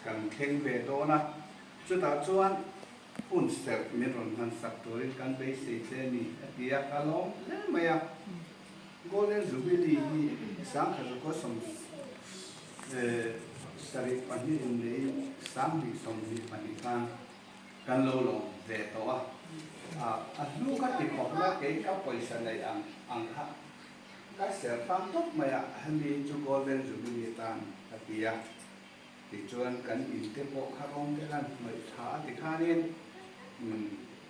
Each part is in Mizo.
kan thleng ve dawn a, chutah chuan hun serh min rawn hmansak turin kan beisei che a ni, a ti a, ka lawm hle mai a. Golden Jubilee hi sangkhat zakua 72 inneiin 2022 khan kan lo lawm ve tawh a, a hnu ka ti khawp la kei ka pawisa neih ang ang kha ka ser tang tawp mai a, hemi chu Golden Jubilee tan ka ti a, tichuan kan in te pawh kha rawng te khan hnawih tha a ti khanin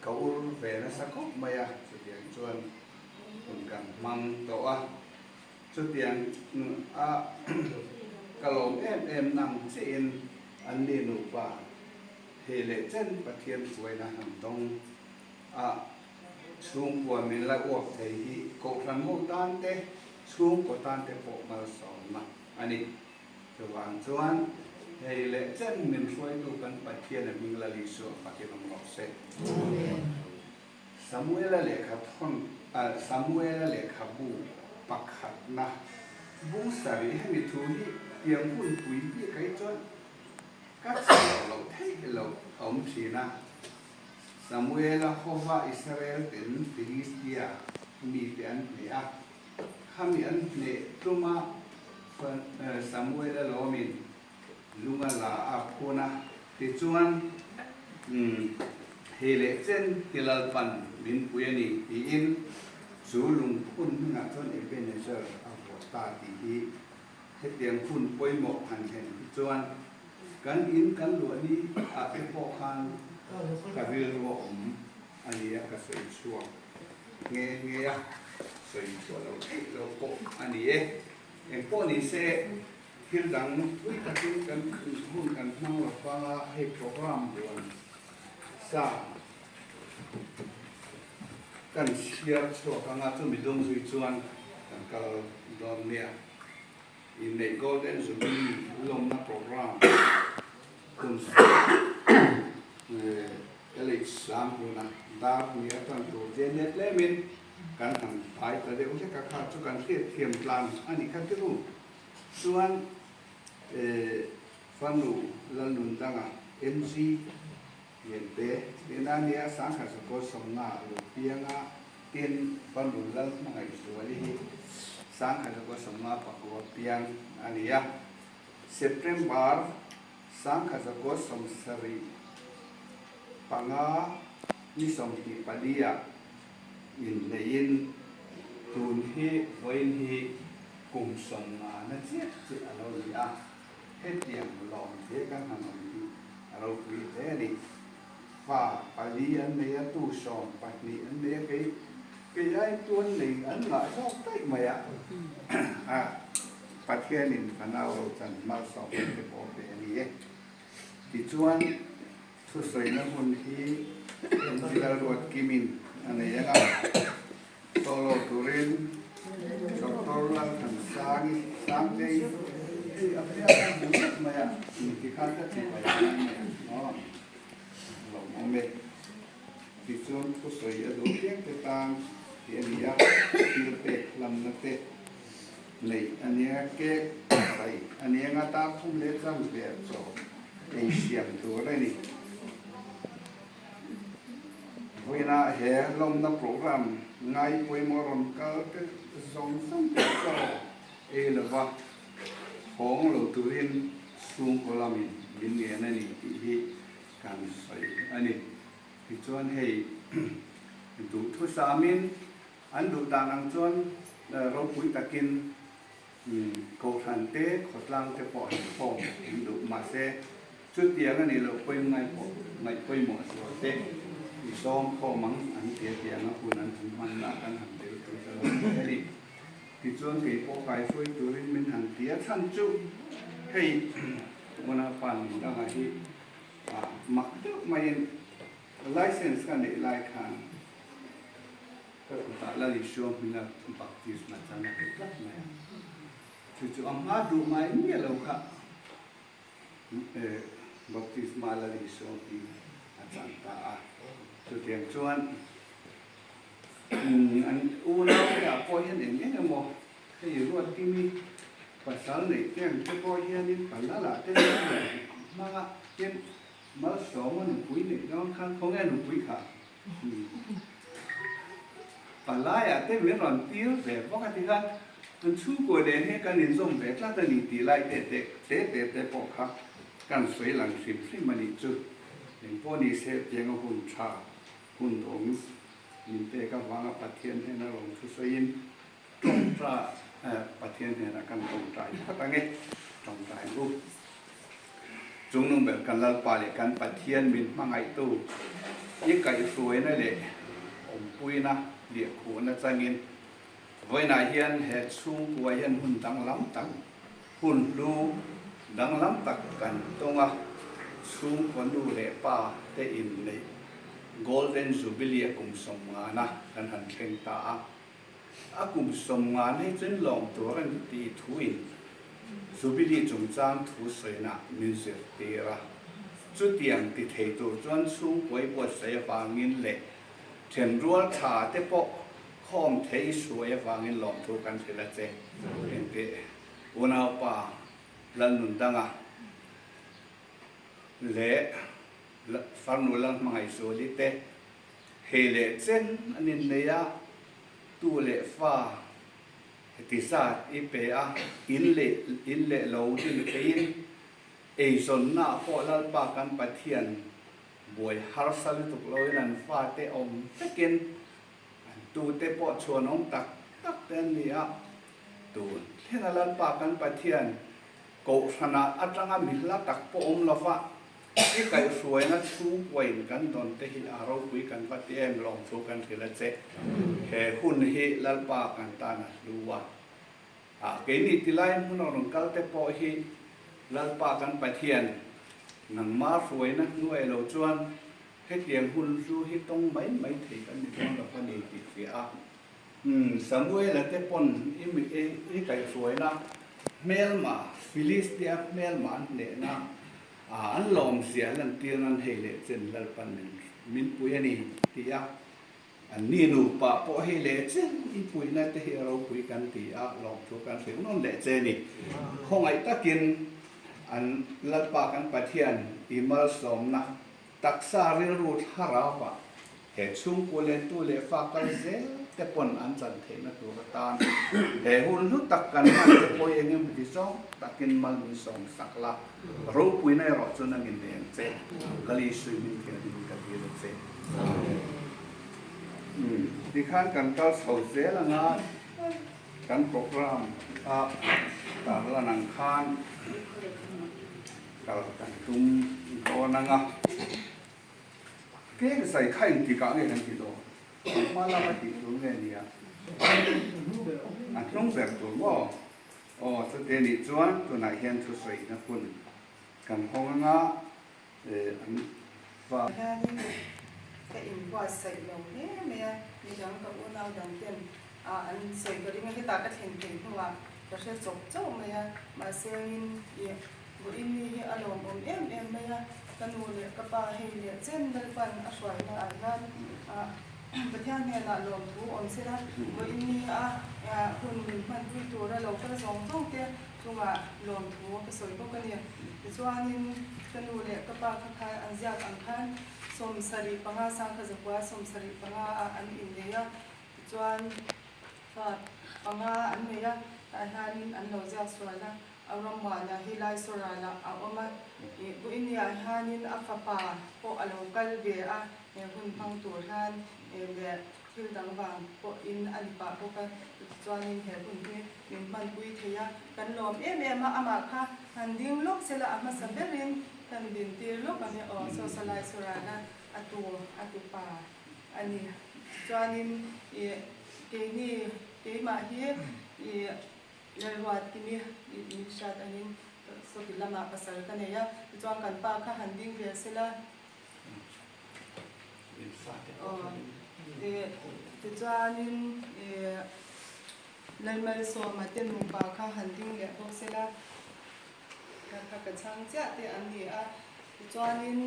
ka ur ve nasa khawp mai a, chutiang chuan hun kan hmang tawh a, chutiang a ka lawm em em nang chiahin an ni nupa Hei leh chen Pathian hruaina han dawng a, chhungkua min la uap thei hi Kohhran ho tan te, chhungkaw tan te pawh malsawmna a ni. Chuvang chuan hei leh chen min hruaitu kan Pathian a hming Lal Isua fakin awm rawh se. Samuela lehkha thawn Samuela lehkhabu pakhatna bung sarih hemi thu hi tiang hun pui bik ah hi chuan Ka chhiar loh theih loh a awm thin a, Samuela hova Israel ten Philistia mite an hneh a, khami an hneh tluma Samuela lawmin lung a la a phun a, tichuan hei leh chen ti Lalpan min pui a ni tiin chu lungphun hmingah chuan Ebenezer a vuah ta tih hi Hetiang hun pawimawh han thlen hi chuan kan in kan luah ni ah te pawh khan ka rilru a awm a ni a, ka sawi chhuak nghe nghe a, sawi chhuah lo theih lo pawh a ni e. Engpawh ni se thil dang thui takin kan hun kan hmang lo vang a, hei program buan sa kan chhiar chhuak anga chumi dum zui chuan kan kal dawn nia. Inneih Golden Jubilee lawmna programme hun LH Sanghuna dar hnih a tan tur te nia tlemin kan han pai ta deuh hlek a, kha chu kan hriat thiam tlan a nih kha tiru. Chuan fanu Lalnundanga MG Liante hnena nia Sangkhat Sakawr sawmna a lo piang a, tin fanu Lalhmangaihzuali hi Sangkhat Sakawr sawmna pakua piang a ni a. September Sangkhat Sakawr 75 ni 24 ah inneihin tun hi vawiin hi kum 50 na chiah chiah a lo ni a. Hetiang lawm hle kan han awm hi a ropui hle a ni. Fa pali an nei a, tu 12 an nei a, kei kei aiin tu an nei an ngah zawk daih mai a. A Pathianin fanau ro chan malsawmna te pawh pe a ni e. Tichuan thusawina hun hi MG Lalruatkimin a nei ang a. Solo turin Doctor Lalthansangi Sangtei hei a hmel a hmu vek mai a, inti khan ka ti mai a ni a, lawmawm e. Tichuan thusawi a duh piang te tan tih a ni a, thil pek hlamna te neih a nia, cake saih a ni anga tar thum leh chang ve chaw ei siam tur a ni. Vawiinah he lawmna program ngai pawimawh rawn kal te zawng zawng te chaw ei lova hawng lo turin chhungkaw lamin min ngen a ni tih hi kan sawi a ni. Tichuan hei duhthusamin an duh dan ang chuan ropui takin Kohhran te, khawtlang te pawh an khawm an duh. Mahse, chutiang a nih loh pawim ngai pawh ngaih pawimawh sual te i sawm khawm ang an ti a tih anga hun an han hman lah kan han tel tur ta lo mai a ni. Tichuan kei pawh kaihruai turin min han ti a, chhan chu hei Unaupa Nundanga hi mak deuh maiin license ka neih lai khan Ka kutah Lal Isua hminga baptisma chan a duh tlat mai a. Chu chu a hma duh ngai miah lo kha baptisma Lal Isua hming a chan ta a. Chutiang chuan an unau te ah pawh hian eng eng emaw hei ruat kimi. Pasal neih te ang te pawh hianin Palala te hian hmang a, tin Malsawma nupui neih dawn khan khawnge nupui kha Palaiah te min rawn tir ve bawk a tikhan kan chhungkua nen hian kan inzawm ve tlat a ni tih lai te te te te te pawh kha kan sawi lang hrim hrim a nih chu. Engpawh ni se pianga hun tha hun awm min pek avanga Pathian hnena rawn thusawiin tawngta Pathian hnenah kan tawngtai phawt ang e, tawngtai ang u. Chungnung ber kan Lalpa leh kan Pathian min hmangaihtu i kaihhruaina leh awmpuina liahkhuhna changin vawiinah hian he chhungkua hian hun danglam tak, hun hlu danglam tak kan tawng a, chhungkua nu leh pa te inneih Golden Jubilee a kum sawmngana kan han thleng ta a. A kum 50 hi chuan lawm tur a ni tih thuin Jubilee chungchang thu sawina min zirtir a. Chutiang ti thei tur chuan chhungkuai buatsaih avangin leh thenrual tha te pawh khawm thei hruai avangin lawmthu kan hrilh a che. Engteh unaupa Lalnundanga leh Farnu Lalhmangaihzuali te Hei leh chen an innei a, tu leh fa heti zat i pe a, in leh in leh lo din theiin eizawnna ah pawh Lalpa kan Pathian buai harsa lutuk loin an fate awm vekin an tute pawh chhuanawm tak tak te an ni a, tun thlenga Lalpa kan Pathian kohhranah atanga mi hla tak pawh awm lova I kaihhruaina chhungkuain kan dawn te hi a ropui kan va ti em lawmthu kan hrilh a che. He hun hi Lalpa kan tan a hlu a. Ah keini tilai hmun a rawn kal te pawh hi Lalpa kan Pathian nangma hruaina hnuai lo chuan hetiang hun hlu hi tawng mai mai thei kan ni dawn lo a ni tih hria a. Umm Samuela te pawn i i kaihhruaina hmelma Philistia hmelma an hnehna An lawmzia lantir nan hei leh chen Lalpan min min pui a ni ti a, an ni nupa pawh hei leh chen i puihna te hi a ropui kan ti a, lawmthu kan hrilh nawn leh che ni. Khawngaih takin an Lalpa kan Pathian i malsawmna taksa rilru thlarauah He chhungkua lentu leh fa kal zel te pawn an chan theihna tur atan he hun hlu tak kan hman te pawh hi eng emaw ti zawng takin mal min sawm sak la, ropuina erawh chu nangin nei ang che, Lalisui min thianghlim ka dil a che. Amen. Umm tikhan kan kal chho zel anga kan program a tarlan ang khan kal kan tum dawn anga. Keng zai kha engtik ah nge kan ti dawn? A hma lama tih tur nge nia? A hnung ber tur maw? Aw chute nih chuan tunah hian thusawihna hun kan hawng anga an va. Hianin ka inbuatsaih lo hle mai a, midang ka unau dang ten an sawi ka ring a, hetah ka thlen thei hnuah ka hre chawp chauh mai a, mahse in ih Buini hi a lawmawm em em mai a, ka nu leh ka pa hei leh chen Lalpan a hruaina ah hian Pathian hnenah lawmthu awm sela, Buini a hun min hmanpui tura lo kal zawng zawng te chungah lawmthu ka sawi bawk a ni. Tichuanin ka nu leh ka pa kha khan an ziak ang khan 75 sangkha zakua 75 ah an innei a, tichuan fa panga an nei a, tah hianin an lo ziak sual a. A rammuana hi Laisoralah a awm a, ih Buiniah hianin a fapa pawh a lo kal ve a, he hun hmang tur hian leh thil dang vang pawhin a ni pah bawk a, tichuanin he hun hi min hmanpui thei a, kan lawm em em a, amah kha han ding lawk sela a hmasa berin kan dintir lawk ang e aw, saw sa Laisorana a tu a tu pa a ni, tichuanin ih keini keimah hi ih. Lalruat kimi min hriat angin sawti lamah pasal ka nei a, tichuan kan pa kha han ding ve sela. Tichuanin Lalmalsawma te nupa kha han ding leh bawk sela, kha kha ka chhang chiah te an ni a. Tichuanin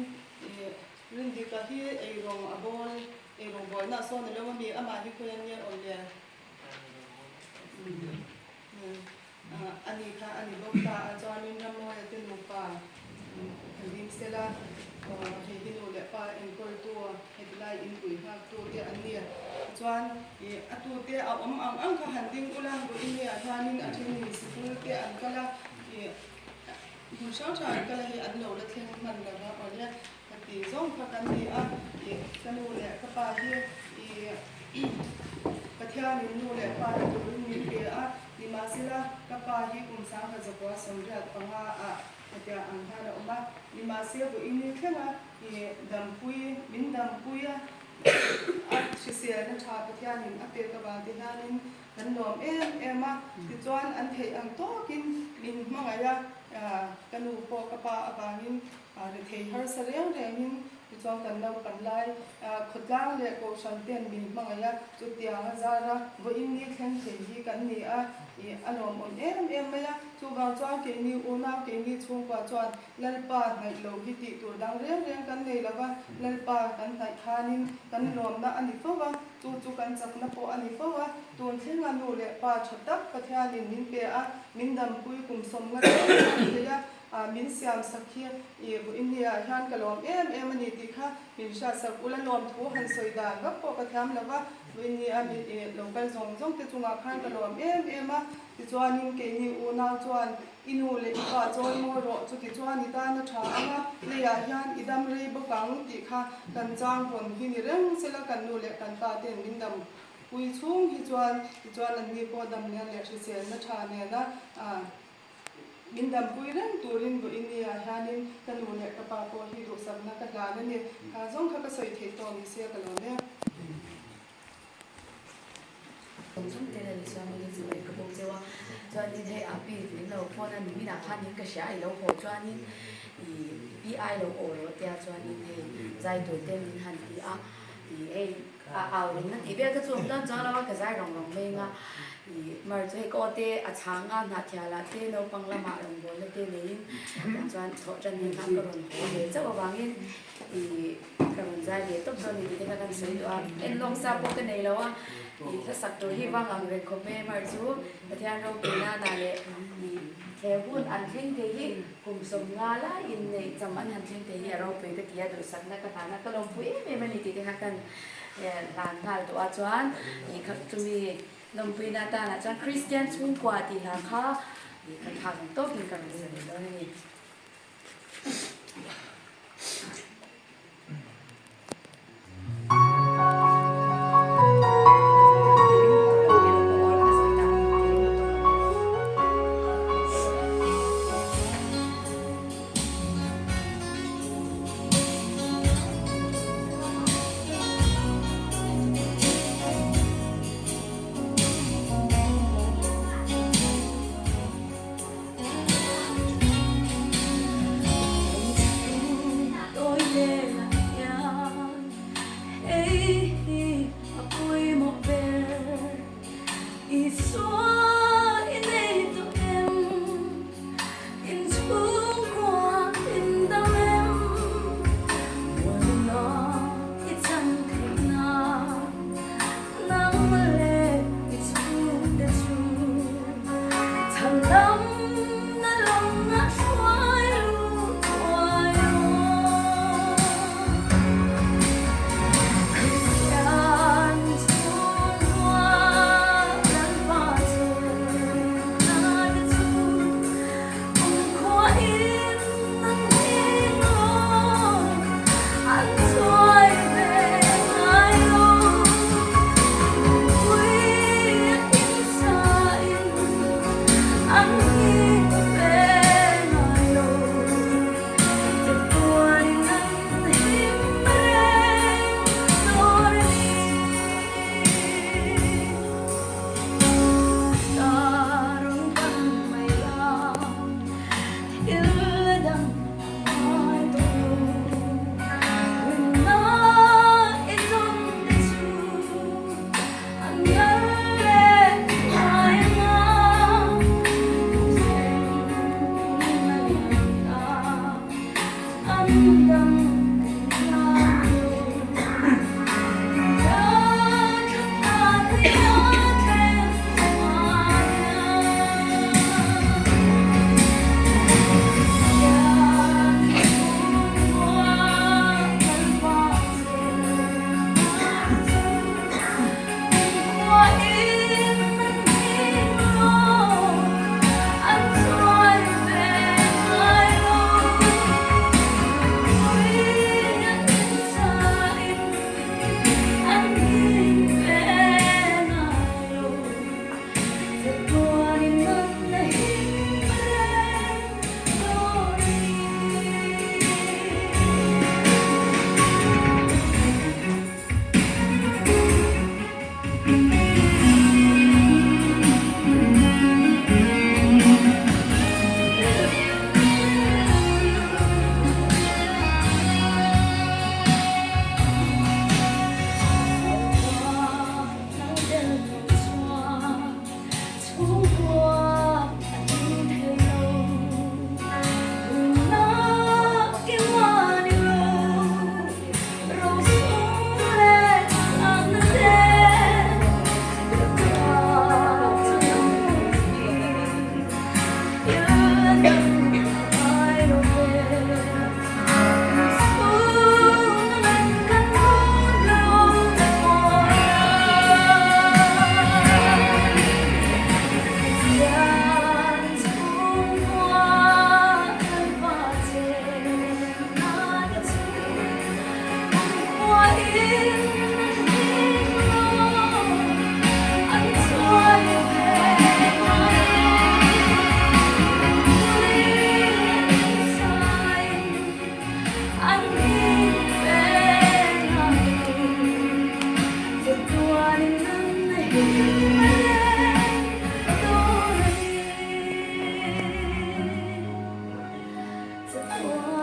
Rindika hi eirawng a bawl, eirawng bawlna a sawn alo ami, amah hi khawi an nge awm le? A ni kha a ni bawk ta a, chuanin Ramawia te nupa han ding sela, hei hi nu leh pa enkawltu hetilai inpui nghaktu te an ni. Chuan ih a tute a awm ang ang kha han ding ula, Ruihniah hianin a thenin sikul te an kal a, ih hmun hrang hrang an kal a, hei an lo la thleng hman lo va awle ka ti zawng kha kan ni a, ih ka nu leh ka pa hi ih Pathianin nu leh pa ni turin min pe a, nimahsela ka pa hi kum 1975 ah hetia ang hian a awm a, nimahse vawiin ni thleng a ih dampui min dampui a, a hriselna tha Pathianin a pek avang te hianin kan lawm em em a, tichuan an theih ang tawkin min hmangaih a, ka nu pawh ka pa avangin Rethei harsa reng rengin tichuan kan naupan lai khawtlang leh kohhran ten min hmangaih a, chutiang a zar a, vawiin ni thleng thei hi kan ni a, ih a lawmawm em em mai a. Chuvang chuan keini unau, keini chhungkua chuan Lalpa hnaih lo hi tih tur dang reng reng kan nei lo va, Lalpa kan hnaih khanin kan lawmna a ni fo va, chu chu kan chakna pawh a ni fo a. Tun thlenga nu leh pa tha tak Pathianin min pe a, min dampui kum sawmna thleng a ni thei a, Min siam sak hi i India ah hian ka lawm em em a ni tih kha min hriat sak ula lawm thu han sawi dan vak pawh ka thiam lo va, India mi i lo kal zawng zawng te chungah khan ka lawm em em a, tichuanin keini unau chuan i nu leh i pa chawi mawi rawh chutichuan i tan a tha ang a, leiah hian i dam rei bawk ang tih kha kan chang vawn hi ni reng sela kan nu leh kan pa ten min dam pui chhung hi chuan tichuan anni pawh dam lian leh hriselna tha nena Min dampui reng turin vawiin ni ah hianin ka nu leh ka pa pawh hi duhsakna ka hlan a ni. Kha zawng kha ka sawi theih tawh ni sia ka lawm e. Zawng zawng te la chuan in chu ka bawk cheu a, chuanin hei api min lo phone a ni minah khan in ka hria i lo haw chuanin i pi ai lo aw rawh tia chuanin hei zai tur te min han ti a i hei A au ringna tih vel kha chu awm dawn chuang lo a, ka zai rawng rawng mai anga ih mar chu hei ka aw te a chhang a, hnahthialah te naupang lamah rawngbawlna te neiin tah chuan thawh tan hian khan ka rawn haw ve chauh avangin ih ka rawn zai ve tawp dawn a ni tih te kha kan sawi duh a, en lawk sa pawh ka nei lo a, ih hlasak tur hi vang ang reng khawp mai a mar chu Pathian ropui nana leh ih he hun an thleng thei hi kum 50 laiin neih cham an han thleng thei hi a ropui ka ti a, duhsakna ka hlan a, ka lawmpui em em a ni tih te kha kan hlan nghal duh a chuan ih kha chumi lawmpuina atanah chuan Kristian chhungkua tih hla kha ih ka thlak ang tawkin ka rawn sawi dawn a ni.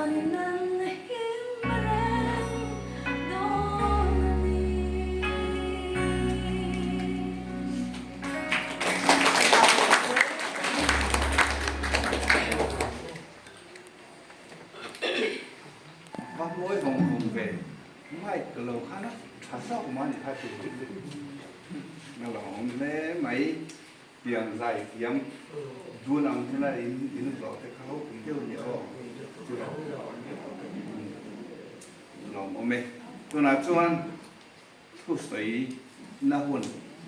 Chuanin an him reng dawn a ni. Va mawi vawng vawng ve mic lo khan a tha zawk mah ni kha chu na lo awm hle mai. Piang zai thiam dun ang huna in in zawh te kha ho pui deuh nia aw chu lawm awm e. Tunah chuan thusawi na hun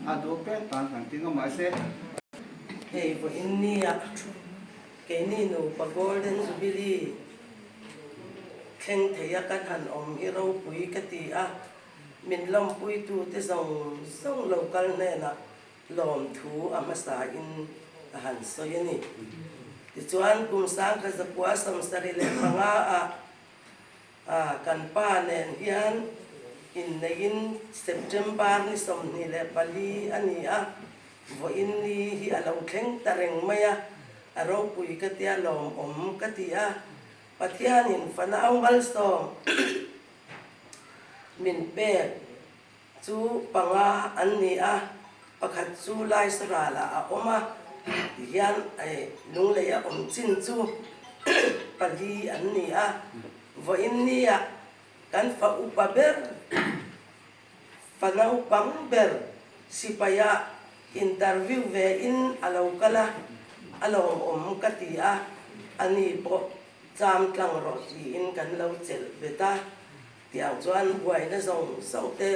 a duh pek tan kan ti ngam mahse. Hei vawiin nia keini nupa Golden Jubilee thleng theia kan han awm hi ropui ka ti a, min lawmpuitute zawng zawng local hnenah Lawmthu a hmasa in a han sawi a ni. Tichuan kum sangkhat zakua 75 ah kan pa nen hian inneihin September ni 24 a ni a, vawiin ni hi a lo thleng ta reng mai a, a ropui ka tia lawmawm ka ti a, Pathianin fanau malsawm min pek Chu panga an ni a, pakhat chu Laisaralah a awm a, tihian Lungleia awm chin chu pali an ni a. Vawiin nia kan fa upa ber, fa naupang ber sipaia interview ve in a lo kal a, a lawmawm ka ti a, ani pawh cham tlang rawh tiin kan lo chelh bet a. Tiang chuan buaina zawng zawng te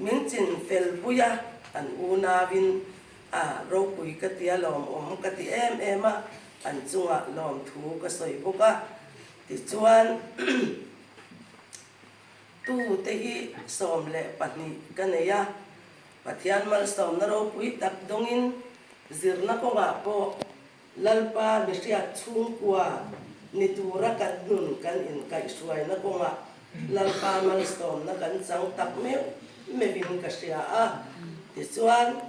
min chin fel pui a, an unauin a ropui ka ti a, lawmawm ka ti em em a, an chungah lawmthu ka sawi bawk a. Tichuan tute hi 12 ka nei a, Pathian malsawmna ropui tak dawngin zirna kawngah pawh Lalpa mihriat chhungkua ni tura kan nun kan inkaihhruaina kawngah Lalpa malsawmna kan chang tak meuh meuhin ka hria a. Tichuan,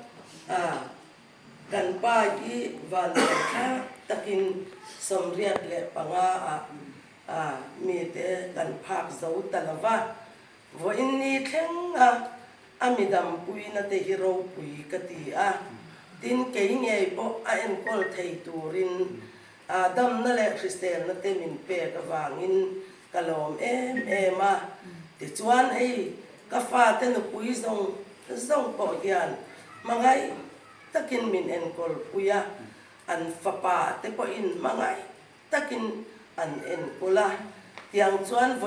kan pa hi vanduaithlak takin 85 ah mite kan phak zo ta lo va. Vawiin ni thleng a a midampuina te hi ropui ka ti a, tin kei ngei pawh a enkawl thei turin damna leh hriselna te min pek avangin ka lawm em em a. Tichuan hei ka fate nupui zawng zawng pawh hian hmangaih takin min enkawl pui a, an fapa te pawhin hmangaih takin an enkawl a, tiang chuan vawiin.